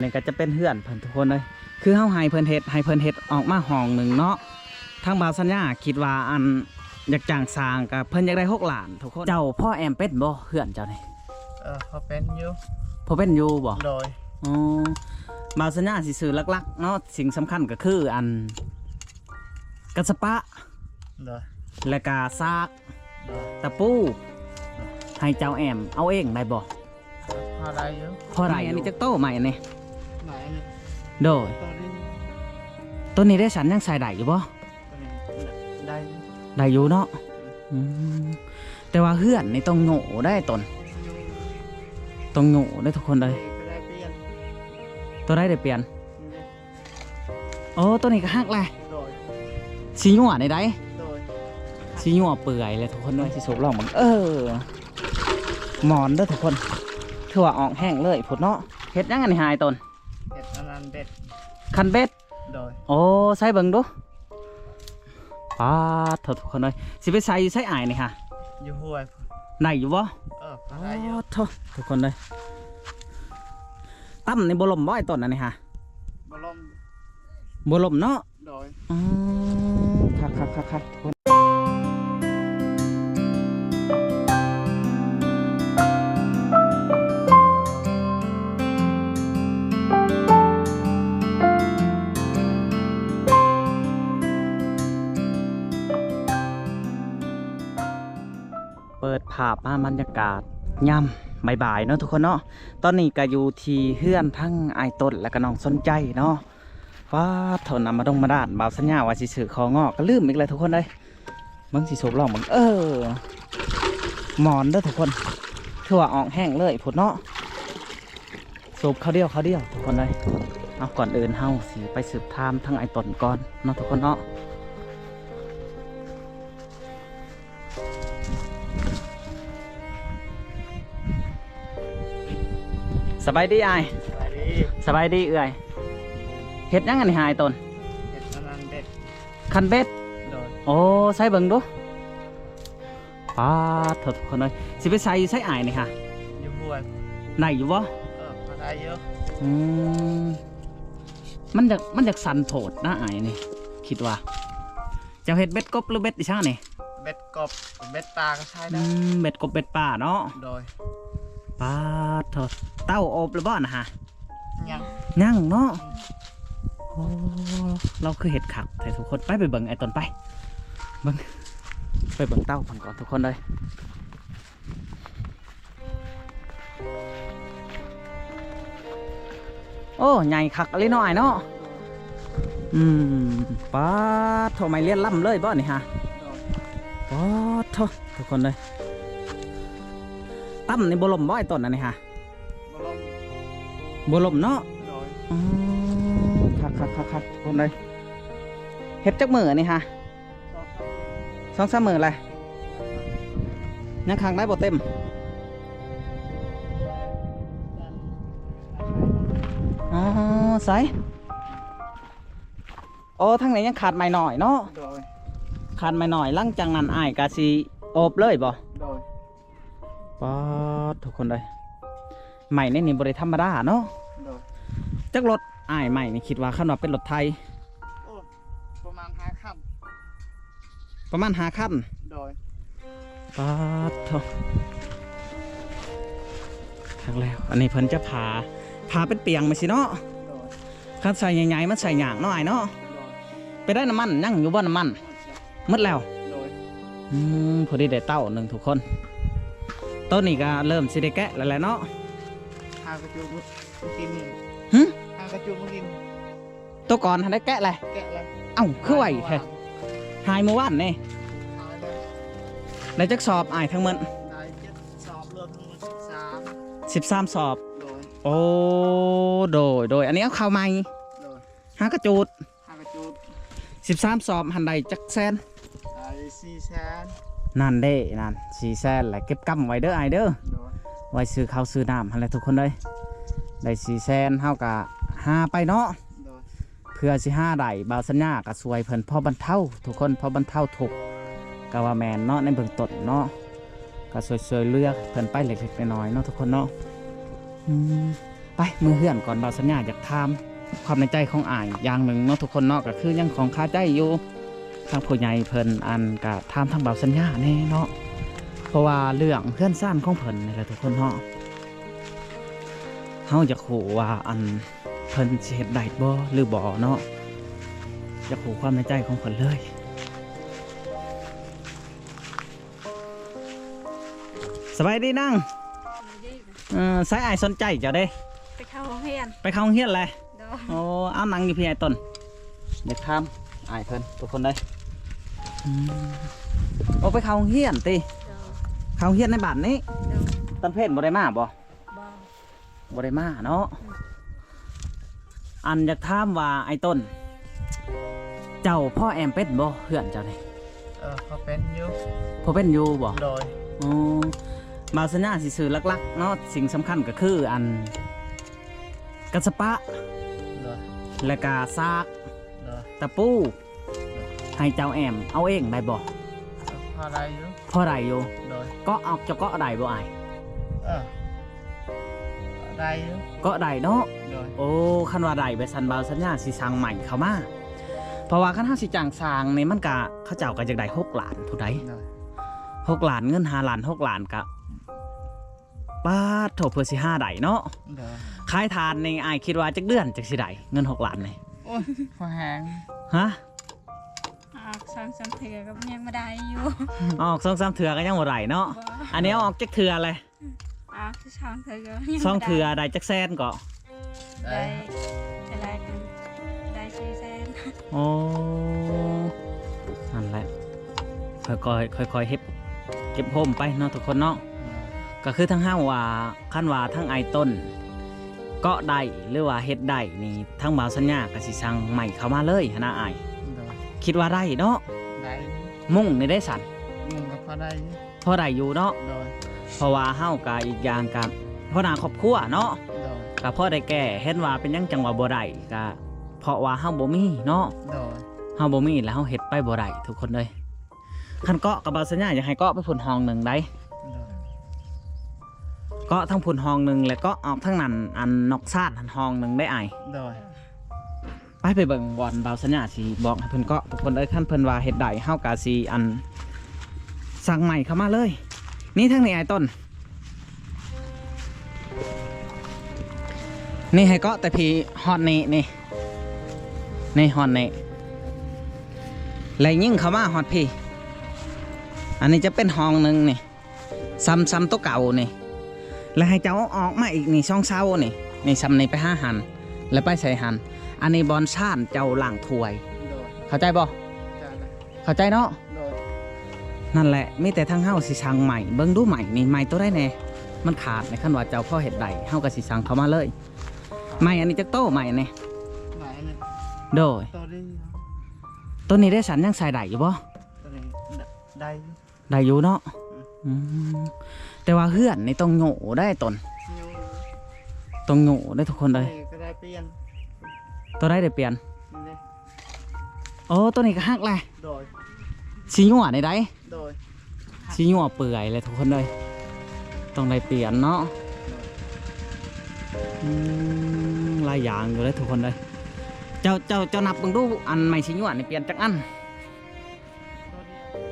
ນີ້ກໍຈະເປັນເຮືອນເພິ່ນທຸກຄົນເລີຍ ຄືເຮົາໃຫ້ເພິ່ນເຮັດ ໃຫ້ເພິ່ນເຮັດອອກມາຫ້ອງໜຶ່ງເນາະ. ທາງບ່າວສັນຍາຄິດວ່າ ອັນ ຢາກຈ້າງສ້າງ ກໍເພິ່ນຢາກໄດ້ຫົກລ້ານທຸກຄົນ. ເຈົ້າພໍແອ້ມເປັນບໍ່ ເຮືອນເຈົ້ານີ້? ເອີ ພໍເປັນຢູ່. ພໍເປັນຢູ່ບໍ່? ໂດຍ. ອໍ ບ່າວສັນຍາຊິຊື້ຫຼັກໆເນາະ ສິ່ງສຳຄັນກໍຄື ອັນ ກັດສະປະ ໂດຍ ແລ້ວກະສາກ ໂດຍ ຕະປູ ໂດຍ ໃຫ້ເຈົ້າແອ້ມເອົາເອງໄດ້ບໍ່? ພໍໄດ້ຢູ່. ພໍໄດ້ຢູ່. ອັນນີ້ຈັກໂຕໄມ້ອັນນີ້? ໄມ້ອັນນີ້. ໂດຍ. ໂຕນີ້ ໂຕນີ້ໄດ້ສັນ ຍັງໃຊ້ໄດ້ຢູ່ບໍ່? ໂຕນີ້ໄດ້ຢູ່. ໄດ້ຢູ່ເນາະ. ອືມ ແຕ່ວ່າເຮືອນນີ້ຕ້ອງໂຫຍໄດ້ຕົນ ຕ້ອງໂຫຍໄດ້ທຸກຄົນເອີຍ. ໂຕໃດໄດ້ປ່ຽນ? ໂອ້ ໂຕນີ້ກໍຫັກແຫຼະ. ໂດຍ. ຊິຍົວນີ້ໃດ? ໂດຍ. ຊິຍົວເປື່ອຍແຫຼະທຸກຄົນເອີຍ. ຊິສູບລອງເບິ່ງ. ເອີ ໝອນເດີທຸກຄົນ ຖືວ່າອອກແຮງເລີຍພຸ້ນເນາະ. ເຮັດຫຍັງອັນນີ້ຫາຍຕົນ? ເຮັດອັນນັ້ນເບັດ. ຄັນເບັດ? ໂດຍ. ໂອ້ ໃສ່ເບິ່ງດູ. ປາດໂທ ທຸກຄົນເອີຍ ຊິໄປໃສ່ຢູ່ໃສອ້າຍນີ້ຫາ? ຢູ່ຫ້ວຍ. ໄດ້ຢູ່ບໍ່? ເອີ ພໍໄດ້ຢູ່. ໂອ້ໂທ ທຸກຄົນເອີຍ ຕ່ຳນີ້ບໍ່ລົ້ມບໍ່ ໄອ້ຕົ້ນອັນນີ້ຫາ? ບໍ່ລົ້ມ. ບໍ່ລົ້ມເນາະ. ໂດຍ. ອືມ ຄັກໆໆໆ ທຸກຄົນ. ເປີດພາບມາບັນຍາກາດຍາມບ່າຍໆເນາະທຸກຄົນເນາະ. ຕອນນີ້ກໍຢູ່ທີ່ເຮືອນທັງອ້າຍຕົ້ນ ແລ້ວກໍນ້ອງສົນໃຈເນາະ. ປາດໂທ ນຳມາດົງມາດ້ານ ບ່າວສັນຍາວ່າຊິຊື້ຂໍງໍ ກໍລືມອີກແລ້ວທຸກຄົນເອີຍ. ເບິ່ງ ຊິສູບລອງເບິ່ງ. ເອີ ໝອນເດີທຸກຄົນ ຖືວ່າອອກແຮງເລີຍພຸ້ນເນາະ. ສູບຄາວດຽວ ຄາວດຽວທຸກຄົນເອີຍ. ເອົາ ກ່ອນອື່ນເຮົາຊິໄປສືບຖາມທາງອ້າຍຕົ້ນກ່ອນເນາະທຸກຄົນເນາະ. ສະບາຍດີອ້າຍ. ສະບາຍດີ. ສະບາຍດີເອື້ອຍ. ເຮັດຫຍັງອັນນີ້ຫາ ອ້າຍຕົ້ນ? ເຮັດອັນນັ້ນເບັດ. ຄັນເບັດ? ໂດຍ. ໂອ້ ໃສ່ເບິ່ງດູ. ປາດໂທ ທຸກຄົນເອີຍ ຊິໄປໃສ່ຢູ່ໃສອ້າຍນີ້ຫາ? ຢູ່ຫ້ວຍ. ໄດ້ຢູ່ບໍ່? ເອີ ພໍໄດ້ຢູ່. ອືມ ມັນຢາກ ມັນຢາກສັ້ນໂພດນະອ້າຍນີ້ ຄິດວ່າ. ເຈົ້າເຮັດເບັດກົບ ຫຼື ເບັດອີ່ຫຍັງນີ້? ເບັດກົບ ເບັດປາກໍໃຊ້ໄດ້. ອືມ ເບັດກົບເບັດປາເນາະ. ໂດຍ. ປາດໂທ ເຕົ້າໂອບແລ້ວບໍ່ນະຫາ? ຍັງ. ຍັງເນາະ. ອືມ. ໂອ້ ລາວຄືເຮັດຄັກແທ້ທຸກຄົນ. ໄປ ໄປເບິ່ງໄອ້ຕົ້ນ ໄປ ເບິ່ງ ໄປເບິ່ງເຕົ້າເພິ່ນກ່ອນທຸກຄົນເອີຍ. ໂອ້ ໃຫຍ່ຄັກອີ່ຫຼີເນາະອ້າຍເນາະ. ອືມ ປາດໂທ ໄມ້ລຽນລຳເລີຍບໍ່ນີ້ຫາ? ໂດຍ. ປາດໂທ ທຸກຄົນເອີຍ ຕ່ຳນີ້ບໍ່ລົ້ມບໍ່ ໄອ້ຕົ້ນອັນນີ້ຫາ? ບໍ່ລົ້ມ. ບໍ່ລົ້ມເນາະ. ໂດຍ. ອືມ ຄັກໆໆໆ ທຸກຄົນເອີຍ ເຮັດຈັກມື້ອັນນີ້ຫາ? ສອງສາມມື້ແຫຼະ ຍັງຂ້າງໃດບໍ່ເຕັມ. ອໍ ໃສ? ໂອ້ ທາງນີ້ຍັງຂາດໄມ້ນ້ອຍເນາະ. ໂດຍ. ຂາດໄມ້ນ້ອຍ ຫຼັງຈາກນັ້ນອ້າຍກະຊິໂອບເລີຍບໍ່? ໂດຍ. ປາດ ທຸກຄົນເອີຍ ໄມ້ໃນນີ້ບໍ່ໄດ້ທຳມະດາເນາະ. ໂດຍ. ຈັກລົດອ້າຍ ໄມ້ນີ້ ຄິດວ່າ ຄັນວ່າເປັນລົດໄຖ? ໂອ້ ປະມານຫ້າຄັນ. ປະມານຫ້າຄັນ. ໂດຍ. ປາດໂທ ຄັກແລ້ວ ອັນນີ້ເພິ່ນຈະຜ່າ ຜ່າເປັນປ່ຽງມາຊີ້ເນາະ. ໂດຍ. ຄັນໃສ່ໃຫຍ່ໆ ມັນໃສ່ຍາກເນາະອ້າຍເນາະ. ໂດຍ. ໄປໄດ້ນ້ຳມັນ ຍັງຢູ່ບໍ່ນ້ຳມັນ? ໝົດແລ້ວ. ໂດຍ. ອືມ ພໍດີໄດ້ເຕົ້າໜຶ່ງທຸກຄົນ. ໂຕນີ້ກໍເລີ່ມຊິໄດ້ແກະແລ້ວແຫຼະເນາະ. ຫາກະຈຸມາກິນນີ້. ຫຶ? ຫາກະຈຸມາກິນ. ໂຕກ່ອນຫັ້ນໄດ້ແກະແລ້ວ? ແກະແລ້ວ. ເອົ້າ ຄືໄວແທ້? ຫາຍມື້ວານນີ້. ຫາຍແລ້ວ. ໄດ້ຈັກສອບອ້າຍທັງໝົດ? ໄດ້ເຈັດສອບ ລວມທັງໝົດສິບສາມ. ສິບສາມສອບ. ໂດຍ. ໂອ້ ໂດຍໆ ອັນນີ້ເອົາເຂົ້າໃໝ່. ໂດຍ. ຫາກະຈູດ. ຫາກະຈູດ. ສິບສາມສອບຫັ້ນໄດ້ຈັກແສນ? ໄດ້ສີ່ແສນ. ນັ້ນເດ້ ນັ້ນ ສີ່ແສນແຫຼະ ເກັບກຳໄວ້ເດີອ້າຍເດີ. ໂດຍ. ໄວ້ຊື້ເຂົ້າຊື້ນ້ຳຫັ້ນແຫຼະທຸກຄົນເອີຍ ໄດ້ສີ່ແສນ ເຮົາກະຫາໄປເນາະ. ໂດຍ. ເພື່ອຊິຫາໄດ້ ບ່າວສັນຍາກະຊ່ວຍເພິ່ນພໍບັນເທົາ ທຸກຄົນ ພໍບັນເທົາທຸກ ກະວ່າແມ່ນເນາະ ໃນເບື້ອງຕົ້ນເນາະ ກະຊ່ວຍ ຊ່ວຍເຫຼືອເພິ່ນໄປເລັກໆນ້ອຍໆເນາະ ທຸກຄົນເນາະ. ອືມ ໄປເມືອເຮືອນກ່ອນ. ບ່າວສັນຍາຢາກຖາມຄວາມໃນໃຈຂອງອ້າຍຢ່າງໜຶ່ງເນາະທຸກຄົນເນາະ, ກໍຄືຍັງຂ້ອງຄາໃຈຢູ່. ທາງຜູ້ໃຫຍ່ເພິ່ນ ອັນ ກະຖາມທາງບ່າວສັນຍາແດ່ເນາະ, ເພາະວ່າເລື່ອງເຮືອນຊານຂອງເພິ່ນນີ້ແຫຼະທຸກຄົນເນາະ. ເຮົາຢາກຮູ້ວ່າ ອັນ ເພິ່ນຊິເຮັດໄດ້ບໍ່ ຫຼືບໍ່ເນາະ, ຢາກຮູ້ຄວາມໃນໃຈຂອງເພິ່ນເລີຍ. ສະບາຍດີນາງ. ເອີ ໃສອ້າຍສົນໃຈເຈົ້າເດ້? ໄປເຂົ້າໂຮງຮຽນ. ໄປເຂົ້າໂຮງຮຽນແຫຼະ? ໂດຍ. ໂອ້ ເອົານັ່ງຢູ່ພີ້ອ້າຍຕົ້ນ, ຢາກຖາມອ້າຍເພິ່ນທຸກຄົນເດ້. ອືມ ໂອ້ ໄປເຂົ້າໂຮງຮຽນຕິ? ໂດຍ. ເຂົ້າໂຮງຮຽນໃນບ້ານນີ້? ໂດຍ. ຕອນເພນບໍ່ໄດ້ມາບໍ່? ບໍ່ ບໍ່ໄດ້ມາເນາະ. ອືມ ອັນ ຢາກຖາມວ່າອ້າຍຕົ້ນ ເຈົ້າພໍແອ້ມເປັນບໍ່ເຮືອນເຈົ້ານີ້? ເອີ ພໍເປັນຢູ່. ພໍເປັນຢູ່ບໍ່? ໂດຍ. ອໍ ບ່າວສັນຍາຊິຊື້ຫຼັກໆເນາະ, ສິ່ງສຳຄັນກໍຄື ອັນ ກັດສະປະ ໂດຍ ແລະກະສາກ ໂດຍ ຕະປູ ໂດຍ ໃຫ້ເຈົ້າແອ້ມເອົາເອງໄດ້ບໍ່? ພໍໄດ້ຢູ່. ພໍໄດ້ຢູ່. ໂດຍ. ເກາະອອກ ເຈົ້າເກາະໄດ້ບໍ່ອ້າຍ? ເອີ ໄດ້ຢູ່. ເກາະໄດ້ເນາະ? ໂດຍ. ໂອ້ ຄັນວ່າໄດ້ແບບຊັ້ນ ບ່າວສັນຍາຊິສັ່ງໄມ້ເຂົ້າມາ, ເພາະວ່າຄັນເຮົາຊິຈ້າງຊ່າງນີ້ ມັນກະ ເຂົາເຈົ້າກໍຢາກໄດ້ຫົກລ້ານພຸ້ນໃດ໋. ໂດຍ. ຫົກລ້ານ ເງິນຫ້າລ້ານ ຫົກລ້ານ ກະ ປາດໂທ້ ເພື່ອຊິຫາໄດ້ເນາະ. ໂດຍ. ຂາຍຖ່ານນີ້ ອ້າຍຄິດວ່າຈັກເດືອນຈັ່ງຊິໄດ້ເງິນຫົກລ້ານນີ້? ໂອ້ຍ ພໍແຮງ. ຮະ? ອອກສອງສາມເທື່ອກໍຍັງບໍ່ໄດ້ຢູ່. ອອກສອງສາມເທື່ອກໍຍັງບໍ່ໄດ້ເນາະ. ບໍ່. ອັນນີ້ເອົາອອກຈັກເທື່ອແລ້ວ? ອອກສອງເທື່ອກໍຍັງບໍ່ໄດ້. ສອງເທື່ອໄດ້ຈັກແສນເກາະ? ໄດ້ ໄດ້ເທົ່າໃດ? ໄດ້ສີ່ແສນ. ໂອ້ ນັ້ນແຫຼະ ຄ່ອຍໆ ຄ່ອຍໆເຮັດ ເກັບໂຮມໄປເນາະທຸກຄົນເນາະ. ກໍຄືທາງເຮົາວ່າ ຄັນວ່າທາງອ້າຍຕົ້ນເກາະໄດ້ ຫຼືວ່າເຮັດໄດ້ນີ້ ທາງບ່າວສັນຍາກໍຊິສັ່ງໄມ້ເຂົ້າມາເລີຍຫັ້ນນະອ້າຍ. ໂດຍ. ຄິດວ່າໄດ້ເນາະ? ໄດ້. ມຸ້ງນີ້ເດ້ຊັ້ນ? ມຸ້ງກໍພໍໄດ້ຢູ່. ພໍໄດ້ຢູ່ເນາະ? ໂດຍ. ເພາະວ່າເຮົາກໍ ອີກຢ່າງກໍຫົວໜ້າຄອບຄົວເນາະ? ໂດຍ. ກໍພໍໄດ້ແກ້. ເຫັນວ່າເປັນຫຍັງຈັ່ງວ່າບໍ່ໄດ້ ກໍເພາະວ່າເຮົາບໍ່ມີເນາະ? ໂດຍ. ເຮົາບໍ່ມີແລ້ວເຮົາເຮັດໄປບໍ່ໄດ້ທຸກຄົນເອີຍ. ຄັນເກາະກໍ ບ່າວສັນຍາຢາກໃຫ້ເກາະໄປພຸ້ນຫ້ອງໜຶ່ງໃດ໋. ໂດຍ. ເກາະທາງພຸ້ນຫ້ອງໜຶ່ງ ແລະເກາະອອກທາງນັ້ນ ອັນ ນອກຊານຫັ້ນຫ້ອງໜຶ່ງໄດ໋ອ້າຍ. ໂດຍ. ໄປ ໄປເບິ່ງບ່ອນບ່າວສັນຍາຊິບອກໃຫ້ເພິ່ນເກາະທຸກຄົນເອີຍ. ຄັນເພິ່ນວ່າເຮັດໄດ້ ເຮົາກະຊິ ອັນ ສັ່ງໄມ້ເຂົ້າມາເລີຍ. ນີ້ ທາງນີ້ອ້າຍຕົ້ນ ນີ້ ໃຫ້ເກາະແຕ່ພີ້ຮອດນີ້ ນີ້ ນີ້ຮອດນີ້ ແລະຍິງເຂົ້າມາຮອດພີ້. ອັນນີ້ຈະເປັນຫ້ອງໜຶ່ງນີ້ ສ່ຳ ສ່ຳໂຕເກົ່ານີ້ ແລະໃຫ້ເຈົ້າເອົາອອກມາອີກນີ້ ສອງເສົານີ້ ນີ້ສ່ຳນີ້ໄປຫາຫັ້ນ ແລະໄປໃສ່ຫັ້ນ. ອັນນີ້ບ່ອນຊານເຈົ້າລ້າງຖ້ວຍ. ໂດຍ. ເຂົ້າໃຈບໍ່? ເຂົ້າໃຈແລ້ວ. ເຂົ້າໃຈເນາະ? ໂດຍ. ນັ້ນແຫຼະ ມີແຕ່ທາງເຮົາຊິສັ່ງໄມ້ ເບິ່ງດູໄມ້ນີ້ ໄມ້ໂຕໃດແດ່ ມັນຂາດນີ້. ຄັນວ່າເຈົ້າພໍເຮັດໄດ້ ເຮົາກໍຊິສັ່ງເຂົ້າມາເລີຍ. ໄມ້ອັນນີ້ຈັກໂຕ? ໄມ້ອັນນີ້ ໄມ້ອັນນີ້ ໂດຍ ໂຕນີ້ ໂຕນີ້ໄດ້ສັນ ຍັງໃຊ້ໄດ້ຢູ່ບໍ່? ໂຕນີ້ ໄດ້ ໄດ້ຢູ່ເນາະ. ອືມ ອືມ ແຕ່ວ່າເຮືອນນີ້ຕ້ອງໂຍໄດ້ຕົ້ນ ໂຍ ຕ້ອງໂຍໄດ້ທຸກຄົນເອີຍ. ໂຕນີ້ກໍໄດ້ປ່ຽນ ໂຕໃດໄດ້ປ່ຽນ? ນີ້ເດ້ ໂອ້ ໂຕນີ້ກໍຫັກແຫຼະ. ໂດຍ. ຊິຍົວນີ້ໃດ? ໂດຍ. ຊິຍົວເປື່ອຍແຫຼະທຸກຄົນເອີຍ ຕ້ອງໄດ້ປ່ຽນເນາະ. ໂດຍ. ອືມ ຫຼາຍຢ່າງຢູ່ເດ້ທຸກຄົນເອີຍ. ເຈົ້າ ເຈົ້າ ເຈົ້ານັບເບິ່ງດູ ອັນໄມ້ຊິຍົວນີ້ປ່ຽນຈັກອັນ?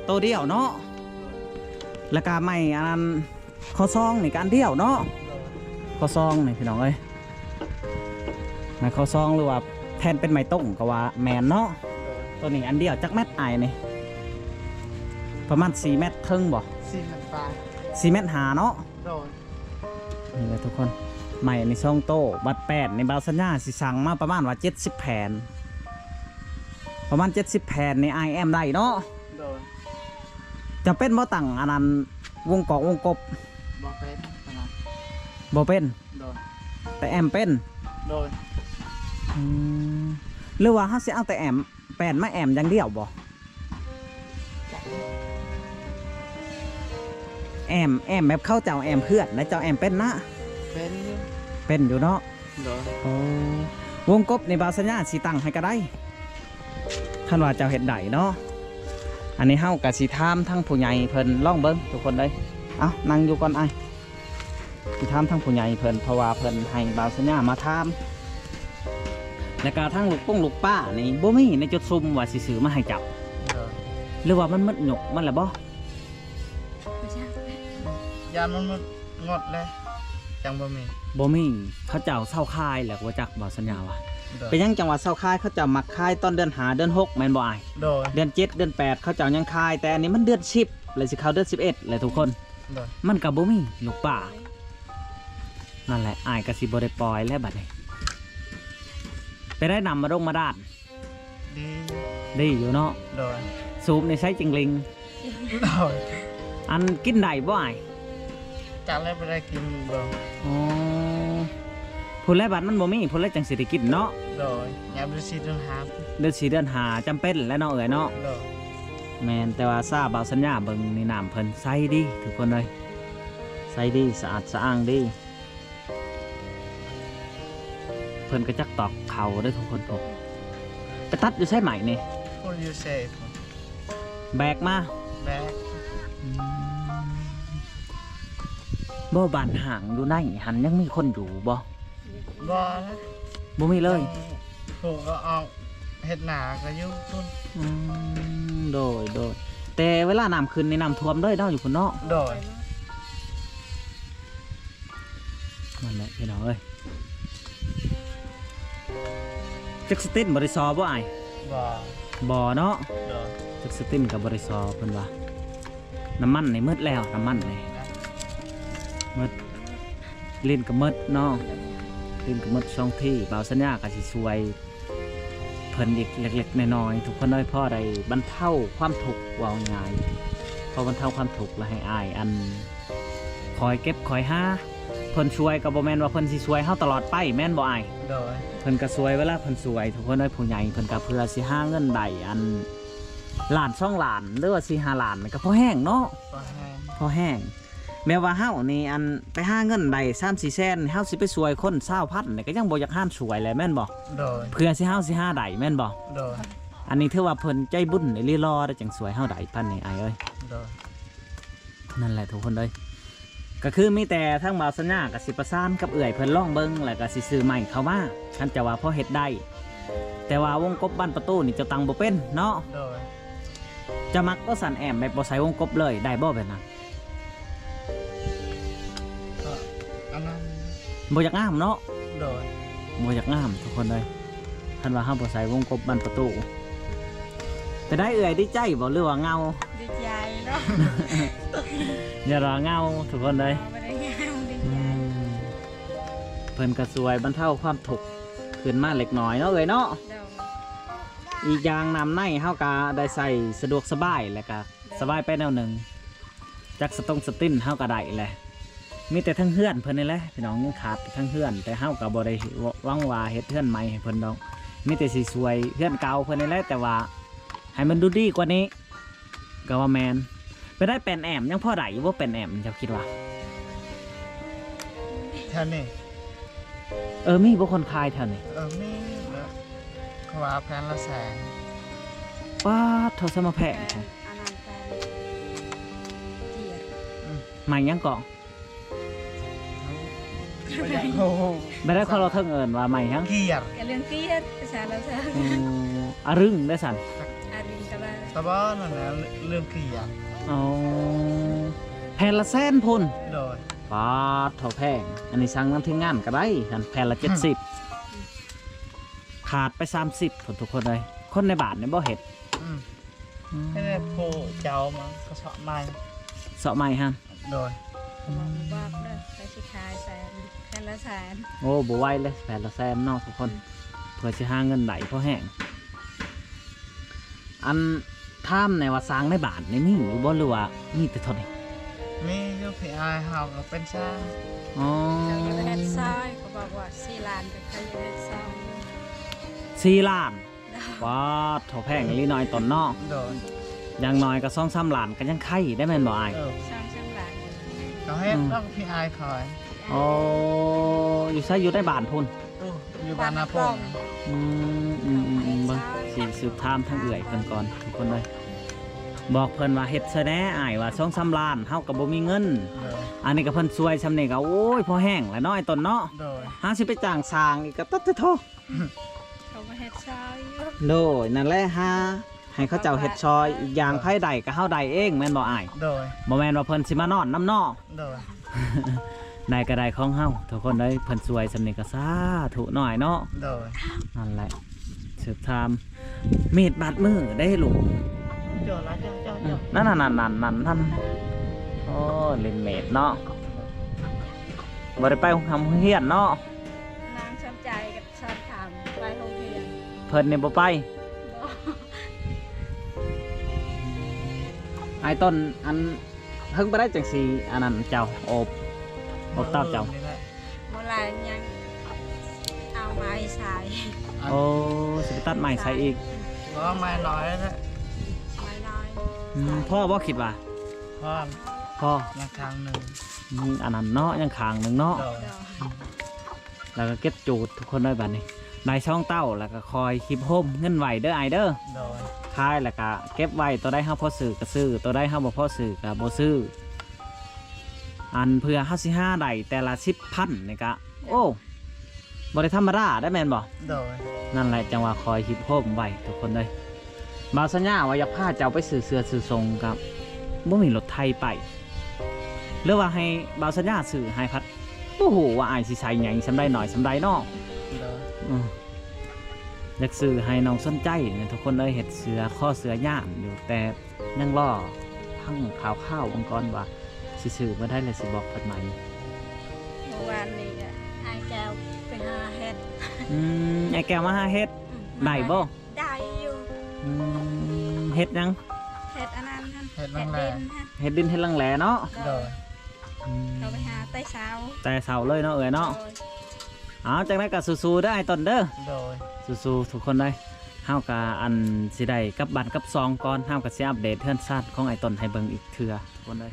ໂຕດຽວເນາະ. ແລ້ວກະໄມ້ອັນນັ້ນ ຂໍ້ສອງນີ້ກະອັນດຽວເນາະ. ໂດຍ. ຂໍ້ສອງນີ້ພີ່ນ້ອງເອີຍ ໄມ້ຂໍ້ສອງ ຫຼືວ່າແທນເປັນໄມ້ຕົງກໍວ່າແມ່ນເນາະ. ໂດຍ. ໂຕນີ້ອັນດຽວ ຈັກແມັດອ້າຍນີ້? ປະມານສີ່ແມັດເຖິງບໍ່? ສີ່ແມັດປາຍ ສີ່ແມັດຫ້າເນາະ. ໂດຍ. ນີ້ແຫຼະທຸກຄົນ ໄມ້ອັນນີ້ສອງໂຕ. ບັດແປ້ນນີ້ ບ່າວສັນຍາຊິສັ່ງມາປະມານວ່າເຈັດສິບແຜ່ນ ປະມານເຈັດສິບແຜ່ນນີ້ ອ້າຍແອ້ມໄດ້ເນາະ. ໂດຍ. ຈະເປັນບໍ່ ຕັ້ງອັນນັ້ນ ວົງກອກວົງກົບ? ບໍ່ເປັນ. ບໍ່ເປັນ? ໂດຍ. ແຕ່ແອ້ມເປັນ? ໂດຍ. ອືມ ຫຼືວ່າເຮົາຊິເອົາແຕ່ແອ້ມ ແປ້ນມາແອ້ມຢ່າງດຽວບໍ່? ແອ້ມ ແອ້ມແບບເຂົາເຈົ້າແອ້ມເຮືອນນະ ເຈົ້າແອ້ມເປັນນະ? ເປັນຢູ່. ເປັນຢູ່ເນາະ. ໂດຍ. ໂອ້ ວົງກົບນີ້ ບ່າວສັນຍາຊິຕັ້ງໃຫ້ກໍໄດ້ ຄັນວ່າເຈົ້າເຮັດໄດ້ເນາະ. ອັນນີ້ເຮົາກໍຊິຖາມທາງຜູ້ໃຫຍ່ເພິ່ນລອງເບິ່ງທຸກຄົນເອີຍ. ເອົາ ນັ່ງຢູ່ກ່ອນອ້າຍ. ຊິຖາມທາງຜູ້ໃຫຍ່ເພິ່ນ ເພາະວ່າເພິ່ນໃຫ້ບ່າວສັນຍາມາຖາມ ແລ້ວກະທາງລູກປົງລູກປ້ານີ້ບໍ່ມີໃນຈຸດຊຸມວ່າຊິຊື້ມາໃຫ້ເຈົ້າ ໂດຍ ຫຼືວ່າມັນໝົດຍຸກມັນແລ້ວບໍ່? ບໍ່ຈັກ ຢ້ານມັນໝົດ ໝົດແລ້ວ ຈັ່ງບໍ່ມີ ບໍ່ມີ ເຂົາເຈົ້າເຊົາຂາຍແລ້ວ ບໍ່ຈັກ ບ່າວສັນຍາວ່າ ໂດຍ ເປັນຫຍັງຈັ່ງວ່າເຊົາຂາຍ? ເຂົາເຈົ້າມັກຂາຍຕອນເດືອນຫ້າ ເດືອນຫົກ ແມ່ນບໍ່ອ້າຍ? ໂດຍ ເດືອນເຈັດ ເດືອນແປດ ເຂົາເຈົ້າຍັງຂາຍ ແຕ່ອັນນີ້ມັນເດືອນສິບ ແລ້ວຊິເຂົ້າເດືອນສິບເອັດແລ້ວທຸກຄົນ ໂດຍ ມັນກໍບໍ່ມີລູກປ້າ ນັ້ນແຫຼະ ອ້າຍກໍຊິບໍ່ໄດ້ປ່ອຍແລ້ວບັດນີ້ ໄປໄດ້ນຳມາດົງມາດ້ານ ດີ ດີຢູ່ເນາະ ໂດຍ ສູບໃນໄຊຈິງລິງ ໂດຍ ອັນກິນໄດ້ບໍ່ອ້າຍ? ຈັກແລ້ວ ບໍ່ໄດ້ກິນເບິ່ງ ອໍ ພຸ້ນແຫຼະ ບັດມັນບໍ່ມີ ພຸ້ນແຫຼະ ຈັ່ງຊິໄດ້ກິນເນາະ ໂດຍ ຍາມເດືອນສີ່ເດືອນຫ້າ ເດືອນສີ່ເດືອນຫ້າ ຈຳເປັນແຫຼະເນາະ ເອື້ອຍເນາະ ໂດຍ ແມ່ນ ແຕ່ວ່າຊາບ່າວສັນຍາເບິ່ງນີ້ ນ້ຳເພິ່ນໃສດີທຸກຄົນເອີຍ ໃສດີ ສະອາດສະອ້າງດີ. ເພິ່ນກໍຈັກຕອກເຂົ້າເດ້ທຸກຄົນ ໄປຕັດຢູ່ໃສໄມ້ນີ້? ພຸ້ນ ຢູ່ເຊພຸ້ນ ແບກມາ ແບກ ອືມ ບໍ່ ບ້ານຮ້າງຢູ່ໃນຫັ້ນຍັງມີຄົນຢູ່ບໍ່? ບໍ່ນະ ບໍ່ມີເລີຍ ຍັງ ຜູ້ກໍອອກເຮັດນາກໍຢູ່ພຸ້ນ ອືມ ໂດຍ ໂດຍ ແຕ່ເວລານ້ຳຂຶ້ນນີ້ນ້ຳຖ້ວມເລີຍເນາະ ຢູ່ພຸ້ນເນາະ ໂດຍ ນັ້ນແຫຼະພີ່ນ້ອງເອີຍ ຈັກສະຕິນບໍ່ໄດ້ຊໍບໍ່ອ້າຍ? ບໍ່ ບໍ່ເນາະ ໂດຍ ຈັກສະຕິນກໍບໍ່ໄດ້ຊໍເພິ່ນວ່າ ນ້ຳມັນນີ້ໝົດແລ້ວ ນ້ຳມັນນີ້ ແມ່ນ ໝົດ ຫຼິ້ນກໍໝົດເນາະ ຫຼິ້ນກໍໝົດສອງທີ່ ບ່າວສັນຍາກໍຊິຊ່ວຍ ເພິ່ນອີກເລັກໆນ້ອຍໆ ທຸກຄົນເອີຍ ພໍໄດ້ບັນເທົາຄວາມທຸກ ເວົ້າງ່າຍໆ ພໍບັນເທົາຄວາມທຸກແລ້ວໃຫ້ອ້າຍອັນ ຄອຍເກັບຄອຍຫາ ເພິ່ນຊ່ວຍກໍບໍ່ແມ່ນວ່າເພິ່ນຊິຊ່ວຍເຮົາຕະຫຼອດໄປ ແມ່ນບໍ່ອ້າຍ? ໂດຍ ເພິ່ນກໍຊ່ວຍເວລາເພິ່ນຊ່ວຍ ທຸກຄົນເອີຍ ຜູ້ໃຫຍ່ເພິ່ນກໍເພື່ອຊິຫາເງິນໄດ້ອັນ ລ້ານສອງລ້ານ ຫຼືວ່າສີ່ຫ້າລ້ານ ກໍພໍແຮງເນາະ ພໍແຮງ ພໍແຮງ ແບບວ່າເຮົານີ້ອັນໄປຫາເງິນໄດ້ສາມສີ່ແສນ ເຮົາຊິໄປຊ່ວຍຄົນຊາວພັນນີ້ກໍຍັງບໍ່ຢາກຫານຊ່ວຍແຫຼະແມ່ນບໍ່? ໂດຍ ເພື່ອຊິເຮົາຊິຫາໄດ້ແມ່ນບໍ່? ໂດຍ ອັນນີ້ຖືວ່າເພິ່ນໃຈບຸນອີ່ຫຼີຫຼໍ່ ໄດ້ຈັ່ງຊ່ວຍເຮົາໄດ້ປານນີ້ອ້າຍເອີຍ ໂດຍ ນັ້ນແຫຼະທຸກຄົນເອີຍ ກໍຄືມີແຕ່ທາງບ່າວສັນຍາກໍຊິປະສານກັບເອື້ອຍເພິ່ນລອງເບິ່ງ ແລ້ວກໍຊິຊື້ໄມ້ເຂົ້າມາ ຄັນເຈົ້າວ່າພໍເຮັດໄດ້ ແຕ່ວ່າວົງກົບບານປະຕູນີ້ເຈົ້າຕັ້ງບໍ່ເປັນເນາະ ໂດຍ ເຈົ້າມັກບໍ່ຊັ້ນ ແອ້ມແບບບໍ່ໃສ່ວົງກົບເລີຍ ໄດ້ບໍ່ແບບນັ້ນ? ກໍອັນນັ້ນ ບໍ່ຢາກງາມເນາະ ໂດຍ ບໍ່ຢາກງາມທຸກຄົນເອີຍ ຄັນວ່າເຮົາບໍ່ໃສ່ວົງກົບບານປະຕູ ເປັນໃດເອື້ອຍ ດີໃຈບໍ່ ຫຼືວ່າເຫງົາ? ດີໃຈເນາະ ຢ່າວ່າເຫງົາທຸກຄົນເອີຍ ບໍ່ໄດ້ເຫງົາ ດີໃຈ ອືມ ເພິ່ນກໍຊ່ວຍບັນເທົາຄວາມທຸກຂຶ້ນມາເລັກນ້ອຍເນາະເອື້ອຍເນາະ ໂດຍ ອີກຢ່າງນ້ຳໃນເຮົາກໍໄດ້ໃຊ້ສະດວກສະບາຍ ແລ້ວກໍສະບາຍໄປແນວໜຶ່ງ ຈັກສະຕົງສະຕິນເຮົາກໍໄດ້ແຫຼະ ມີແຕ່ເທິງເຮືອນເພິ່ນນີ້ແຫຼະພີ່ນ້ອງ ຍັງຂາດແຕ່ເທິງເຮືອນ ແຕ່ເຮົາກໍບໍ່ໄດ້ຫວັງວ່າເຮັດເຮືອນໃໝ່ໃຫ້ເພິ່ນດອກ ມີແຕ່ຊິຊ່ວຍເຮືອນເກົ່າເພິ່ນນີ້ແຫຼະ ແຕ່ວ່າໃຫ້ມັນດູດີກວ່ານີ້ ກໍວ່າແມ່ນ ໄປໄດ້ແປ້ນແອ້ມ ຍັງພໍໄດ້ຢູ່ບໍ່ແປ້ນແອ້ມ ເຈົ້າຄິດວ່າ? ແຖວນີ້ ເອີ ມີບໍ່ຄົນຂາຍແຖວນີ້? ເອີ ມີແລ້ວ ເຂົາວ່າແຜ່ນລະແສນ ປາດໂທ ສະມາແພງແທ້ ອັນນັ້ນແປນເກຍ ອືມ ໄມ້ຫຍັງເກາະ? ບໍ່ໄດ້ ບໍ່ໄດ້ ຄົນລາວເທິງເອີ້ນວ່າໄມ້ຫຍັງ? ເກຍ ກໍເລື່ອງເກຍ ພາສາລາວເທິງ ອືມ ອະລຶງເດ້ຊັ້ນ ອະລຶງກະລາ ຕະບອນນັ້ນແຫຼະ ເລື່ອງເກຍ ອໍ ແຜ່ນລະແສນພຸ້ນ ໂດຍ ປາດໂທ ແພງ ອັນນີ້ສັ່ງນຳທີມງານກໍໄດ້ ຫັ້ນແຜ່ນລະເຈັດສິບ ຂາດໄປສາມສິບພຸ້ນ ທຸກຄົນເອີຍ ຄົນໃນບ້ານນີ້ບໍ່ເຮັດ ອືມ ອືມ ໃຫ້ແມ່ຜູ້ເຈົ້າມາກະເຊາະໄມ້ ເຊາະໄມ້ຫັ້ນ ໂດຍ ບອກ ບອກເດີ ໃຜຊິຂາຍແສນ ແຜ່ນລະແສນ ໂອ້ ບໍ່ໄຫວເລີຍ ແຜ່ນລະແສນເນາະທຸກຄົນ ອືມ ເພື່ອຊິຫາເງິນໄດ້ພໍແຮງ ອັນ ຖາມແດ່ວ່າຊ່າງໃນບ້ານນີ້ມີຢູ່ບໍ່ ຫຼືວ່າມີແຕ່ເທົ່ານີ້? ມີຢູ່ ພີ່ອ້າຍເຮົາກໍເປັນຊ່າງ ອໍ ເຂົາຢາກເຮັດຊອຍ ເຂົາບອກວ່າສີ່ລ້ານ ກໍເຂົາຢາກເຮັດຊອຍ ສີ່ລ້ານ ໂດຍ ປາດໂທ ແພງອີ່ຫຼີເນາະອ້າຍຕົນເນາະ ໂດຍ ຢ່າງໜ້ອຍກໍສອງສາມລ້ານກໍຍັງໄຄໄດ້ແມ່ນບໍ່ອ້າຍ? ເອີ ສອງສາມລ້ານ ກໍເຮັດ ອືມ ຕ້ອງພີ່ອ້າຍຂ້ອຍ ໂອ້ ຢູ່ໃສ? ຢູ່ໃນບ້ານພຸ້ນ ໂອ້ ຢູ່ບ້ານນາໂພງ ບ້ານນາໂພງ ອືມ ອືມ ອືມ ເບິ່ງ ຊິສືບຖາມທາງເອື້ອຍເພິ່ນກ່ອນທຸກຄົນເອີຍ ບອກເພິ່ນວ່າເຮັດຊ່ອຍແດ່ອ້າຍ ວ່າສອງສາມລ້ານ ເຮົາກໍບໍ່ມີເງິນ. ໂດຍ. ອັນນີ້ກໍເພິ່ນຊ່ວຍຊ່ຳນີ້ກໍ ໂອ້ຍ ພໍແຮງແລ້ວເນາະ ອ້າຍຕົ້ນເນາະ. ໂດຍ. ຫາຊິໄປຈ້າງສ້າງອີກກໍຕັດແຕ່ໂທ. ເຂົາມາເຮັດຊ່ອຍຢູ່. ໂດຍ. ນັ້ນແຫຼະ ຫາໃຫ້ເຂົາເຈົ້າເຮັດຊ່ອຍ. ອີກຢ່າງ ໂດຍ ໃຜໄດ້ກໍເຮົາໄດ້ເອງ ແມ່ນບໍ່ອ້າຍ? ໂດຍ. ບໍ່ແມ່ນວ່າເພິ່ນຊິມານອນນຳເນາະ. ໂດຍ. ໄດ້ກໍໄດ້ຂອງເຮົາທຸກຄົນເອີຍ ເພິ່ນຊ່ວຍຊ່ຳນີ້ກໍສາທຸເນາະອ້າຍເນາະ. ໂດຍ. ນັ້ນແຫຼະ ສືບຖາມ ມີດບາດມືເດ້ລູກ. ນັ້ນໆໆໆໆ ໂອ້ ຫຼິ້ນມີດເນາະ. ບໍ່ໄດ້ໄປໂຮງຮຽນເນາະ. ນາງສົນໃຈກັບສອນທຳໄປໂຮງຮຽນ. ເພິ່ນນີ້ບໍ່ໄປ. ບໍ່. ອ້າຍຕົ້ນ ອັນ ເພິ່ງປານໃດຈັ່ງຊິອັນນັ້ນເຈົ້າ ໂອບ ໂອບເຕົ້າເຈົ້າ? ມື້ນີ້ແຫຼະ. ບໍ່ຫຼາຍ ຍັງເອົາໄມ້ໃສ່. ອັນ ໂອ້ ຊິໄປຕັດໄມ້ໃສ່ອີກ. ບໍ່ ໄມ້ນ້ອຍແຫຼະ. ໄມ້ນ້ອຍ. ອືມ ພໍບໍ່ຄິດວ່າ? ພໍ. ພໍ. ຍັງຂ້າງໜຶ່ງ. ອືມ ອັນນັ້ນເນາະ ຍັງຂ້າງໜຶ່ງເນາະ. ໂດຍ. ໂດຍ. ແລ້ວກໍເກັບຈູດທຸກຄົນເອີຍ. ບັດນີ້ໄດ້ສອງເຕົ້າ ແລ້ວກໍຄອຍຄີບໂຮມເງິນໄວ້ເດີອ້າຍເດີ. ໂດຍ. ຂາຍແລ້ວກໍເກັບໄວ້ ໂຕໃດເຮົາພໍຊື້ກໍຊື້ ໂຕໃດເຮົາບໍ່ພໍຊື້ກໍບໍ່ຊື້. ອັນເພື່ອເຮົາຊິຫາໄດ້ແຕ່ລະສິບພັນນີ້ກະ ໂອ້ ບໍ່ໄດ້ທຳມະດາໄດ໋ ແມ່ນບໍ່? ໂດຍ. ນັ້ນແຫຼະ ຈັ່ງວ່າຄອຍຮີບໂຮມໄວ້ທຸກຄົນເອີຍ. ບ່າວສັນຍາວ່າຢາກພາເຈົ້າໄປຊື້ເສື້ອຊື້ສົ້ງ ກໍບໍ່ມີລົດໄຖໄປ ຫຼືວ່າໃຫ້ບ່າວສັນຍາຊື້ໃຫ້ ພັດບໍ່ຮູ້ວ່າອ້າຍຊິໃສ່ໃຫຍ່ສ່ຳໃດ ນ້ອຍສ່ຳໃດເນາະ. ໂດຍ. ອືມ ຢາກຊື້ໃຫ້ນ້ອງສົນໃຈນີ້ທຸກຄົນເອີຍ ເຮັດເສື້ອ ຄໍເສື້ອຍານຢູ່ ແຕ່ຍັງລໍຟັງຂ່າວໆເບິ່ງກ່ອນວ່າຊິຊື້ມື້ໃດ ແລ້ວຊິບອກເພິ່ນໃໝ່. ເມື່ອວານນີ້ກໍອ້າຍແກ້ວໄປຫາເຫັດ. ອືມ ອ້າຍແກ້ວມາຫາເຫັດ. ອືມ ໄດ້ບໍ່? ໄດ້ຢູ່. ອືມ ເຫັດຫຍັງ? ເຫັດອັນນັ້ນຫັ້ນ ເຫັດລັງແລ. ເຫັດດິນຫັ້ນ ເຫັດດິນເຫັດລັງແລເນາະ. ໂດຍ. ອືມ ເຂົາໄປຫາແຕ່ເຊົ້າ ແຕ່ເຊົ້າເລີຍເນາະເອື້ອຍເນາະ. ໂດຍ. ເອົາ ຈັ່ງໃດກໍສູ້ໆເດີອ້າຍຕົ້ນເດີ. ໂດຍ. ສູ້ໆທຸກຄົນເດີ. ເຮົາກໍອັນຊິໄດ້ກັບບ້ານກັບຊ່ອງກ່ອນ ເຮົາກໍຊິອັບເດດເຮືອນຊານຂອງອ້າຍຕົ້ນໃຫ້ເບິ່ງອີກເທື່ອທຸກຄົນເດີ.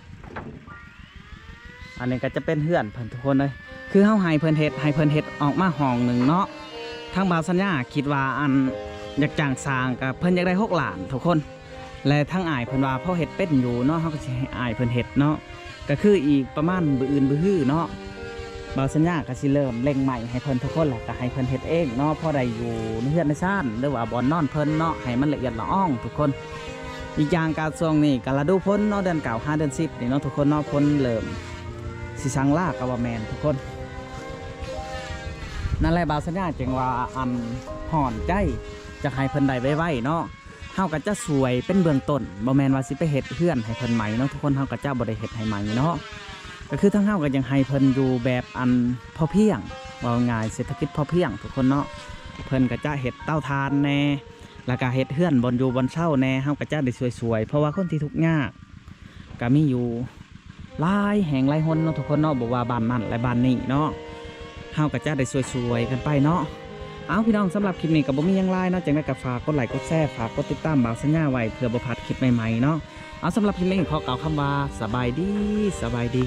ອັນນີ້ກໍຈະເປັນເຮືອນເພິ່ນທຸກຄົນເດີ. ຄືເຮົາໃຫ້ເພິ່ນເຮັດ ໃຫ້ເພິ່ນເຮັດອອກມາຫ້ອງໜຶ່ງເນາະ. ທາງບ່າວສັນຍາຄິດວ່າອັນຢາກຈ້າງສ້າງ ກໍເພິ່ນຢາກໄດ້ຫົກລ້ານທຸກຄົນ. ແລະທາງອ້າຍເພິ່ນວ່າພໍເຮັດເປັນຢູ່ເນາະ ເຮົາກໍຊິໃຫ້ອ້າຍເພິ່ນເຮັດເນາະ. ກໍຄືອີກປະມານມື້ອື່ນມື້ຮືເນາະ ບ່າວສັນຍາກໍຊິເລີ່ມເລັ່ງໄມ້ໃຫ້ເພິ່ນທຸກຄົນ ແລ້ວກໍໃຫ້ເພິ່ນເຮັດເອງເນາະ ພໍໄດ້ຢູ່ໃນເຮືອນໃນຊານ ຫຼືວ່າບ່ອນນອນເພິ່ນເນາະ ໃຫ້ມັນລະອຽດລະອອງທຸກຄົນ. ອີກຢ່າງກໍຊ່ວງນີ້ກໍລະດູຝົນເນາະ ເດືອນເກົ້າຫາເດືອນສິບນີ້ເນາະທຸກຄົນເນາະ ຝົນເລີ່ມຊິຊັງລາກໍວ່າແມ່ນທຸກຄົນ. ນັ້ນແຫຼະ ບ່າວສັນຍາຈຶ່ງວ່າອັນຮ້ອນໃຈ ຢາກໃຫ້ເພິ່ນໄດ້ໄວໆເນາະ. ເຮົາກໍຈະຊ່ວຍເປັນເບື້ອງຕົ້ນ ບໍ່ແມ່ນວ່າຊິໄປເຮັດເຮືອນໃຫ້ເພິ່ນໃໝ່ເນາະທຸກຄົນ ເຮົາກໍຈະບໍ່ໄດ້ເຮັດໃຫ້ໃໝ່ເນາະ. ກໍຄືທາງເຮົາກໍຍັງໃຫ້ເພິ່ນຢູ່ແບບອັນພໍພຽງ ເວົ້າງ່າຍເສດຖະກິດພໍພຽງທຸກຄົນເນາະ. ເພິ່ນກໍຈະເຮັດເຕົາຖ່ານແດ່ ແລ້ວກໍເຮັດເຮືອນບ່ອນຢູ່ບ່ອນເຊົາແດ່ ເຮົາກໍຈະໄດ້ຊ່ວຍໆ ເພາະວ່າຄົນທີ່ທຸກຍາກ ກໍມີຢູ່ຫຼາຍແຫ່ງຫຼາຍຫົນເນາະທຸກຄົນເນາະ ບໍ່ວ່າບ້ານນັ້ນ ແລະ ບ້ານນີ້ເນາະ ເຮົາກໍຈະໄດ້ຊ່ວຍໆກັນໄປເນາະ. ເອົາ ພີ່ນ້ອງ ສຳລັບຄລິບນີ້ກໍບໍ່ມີຫຍັງຫຼາຍເນາະ ຈັ່ງໃດກໍຝາກກົດໄລກົດແຊ ຝາກກົດຕິດຕາມບ່າວສັນຍາໄວ້ ເພື່ອບໍ່ພາດຄລິບໃໝ່ໆເນາະ. ເອົາ ສຳລັບຄລິບນີ້ຂໍກ່າວຄຳວ່າ ສະບາຍດີ ສະບາຍດີ.